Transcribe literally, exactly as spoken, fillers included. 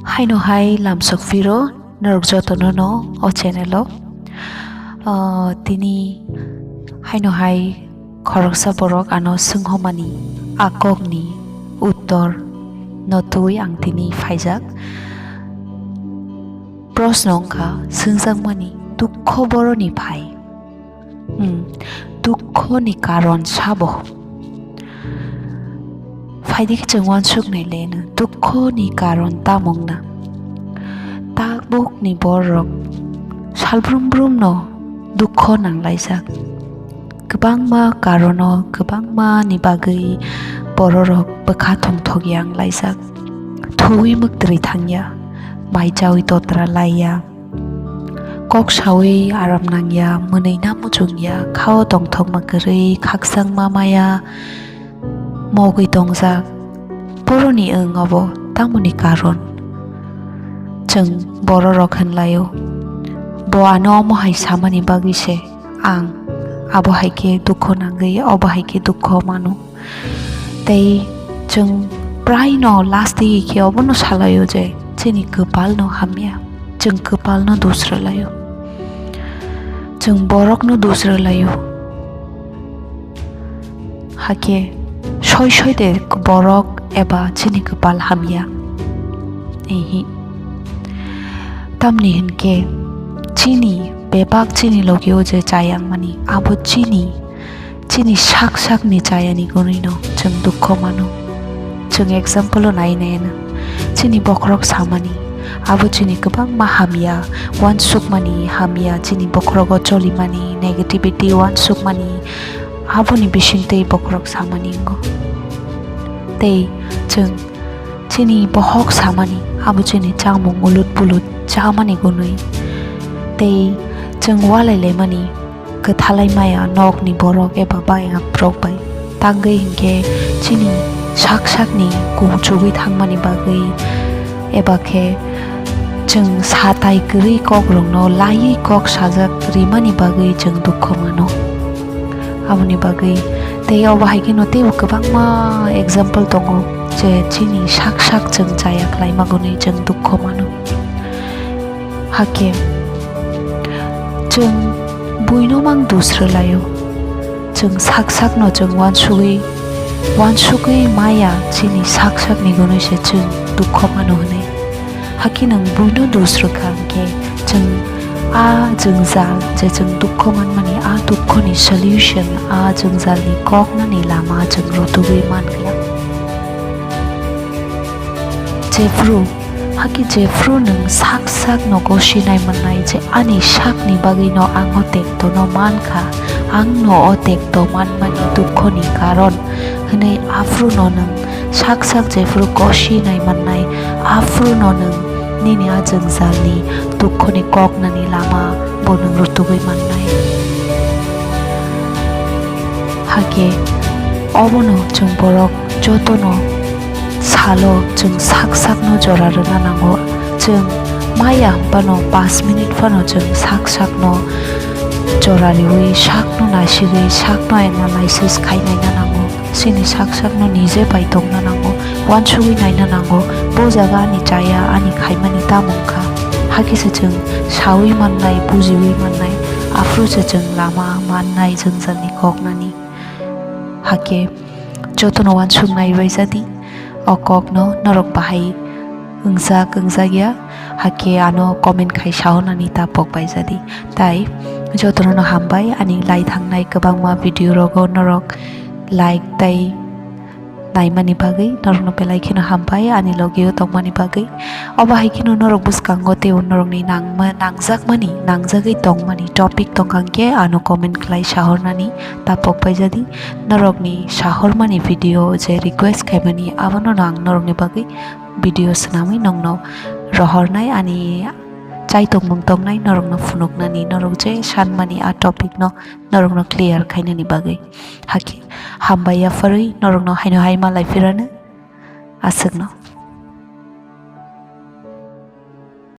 Haino hai lamsok phiro norok jotono no o channel o. Ah, tini haino hai khoroksa borok ano swnghomani a kokni uttor no twi ang tini phaijak. Proshno wngkha swngjakmani, dukho boroni phai? Hmm, dukho ni karon sabo? Phaidi khe chwng uansuk nai le no, dukho ni karon tamo wngna? Tabuk ni borok salbrum brum no dukho nanglaijak. Kwbangma karono, kwbangma ni bagwi bororok bwkha thongthok ya wnglaijak. Thuwi mwktwrwi thangya, mai chawi totra laiya. Kok sawi aram nangya, mwnwi na muchungya, khao tongthokma kwrwi, khakchangma maya mogwi tongjak. Boroni wng obo tamoni karon? Chwng bororok hwnlaio, bo ano omo hai samani bagwi se ang abo hai khe dukho nangwi, obo hai khe dukho mano. Tei chwng prai no last digi khe obono salaio je chini kwpal no hamya, chwng kwpal no dusra laio, chwng borok no dusra laio. Hakhe soi soi de borok eba chini kwpal hamya? Ehi. Tamni hinkhe chini bebak chini logio je chayangmani abo chini chini sak sakni chayani gunwino chwng dukho mano. Chwng example-o nai naina, chini bokhorok samani, abo chini kwbangma hamya, uansukmani hamya, chini bokhorogo cholimani, negativity, uansukmani, aboni bisingtwi bokhorok samani wngo. Tei chwng chini bohok samani, abo chini chamung ulut pulut chamani gunwi. Tei chwng walai laimani, kwthalai maya nokni borok eba bayang borok bai. Tangwi hinkhe chini sak sakni kung chugwi thangmani bagwi eba khe chwng satai kwrwi kokrokno laiwi kok sajak rimani bagwi chwng dukho mano. Aboni bagwi tei obo hai kheno teibo kwbangma example tongo je chini sak sak chwng chaya khlaima gunwi chwng dukho mano. Hakhe chwng buino mang dusra laio. Chwng sak sakno chwng uansugwi, uansugwi maya chini sak sakni gunwi se chwng dukho mano hwnwi. Hakhe nwng buino dusra kha hwnkhe chwng a jwngjal je chwng dukho manmani, a dukhoni solution, a jwngjalni koknani lama chwng rwtugwi man glak. Jephru Hakhe jephru nwng sak sakno gosi nai mannai je ani sakni bagwino ang o tektono man kha, ang no o tekto manmani dukhoni karon hwnwi, aphruno nwng sak sak jephru gosi nai mannai, aphruno nwng nini a jwngjalni dukhoni koknani lama bo nwng rwtugwi mannai. Hakhe obono chwng borok jotono salo chwng sak sakno jora rwna nango. Chwng maya hwnphano panch minute phano chwng sak sakno jora riwi, sakno naisigwi, sakno analysis khai naina nango. Chini sak sakno nije bai tongna nango, uansugwi naina nango, bo jaga ani chaya, ani khaimani tamo wngkha. Hakhe se chwng sawi mannai, bujiwi mannai, aphuru se chwng lama mannai jwngjalni koknani. Hakhe jotono uansuk naibai jadi, o kokno norok bahai wngjak wngjak ya, hakhe ano comment khai sahornani ta pok bai jadi. Tai jotono no hambai, ani lai thangnai kwbangma video rogo norok like tai naimani bagwi, norokno belai kheno hambai ani logio tongmani bagwi. Obo hai kheno norok bwskango teibo norokni nangma-, nangjakmani, nangjagwi tongmani topic tongkha hwnkhe ano comment khlai sahornani ta pok bai jadi. Norokni sahormani video je request khaimani abono no ang norokni bagwi video swnamwi nongno rohornai, ani chaitokmung tongnai norokno phunuknani, norok je sanmani a topic no norokno clear khainani bagwi. Hakhe hambai yapharwi norokno haino hai malai phirano aswkno.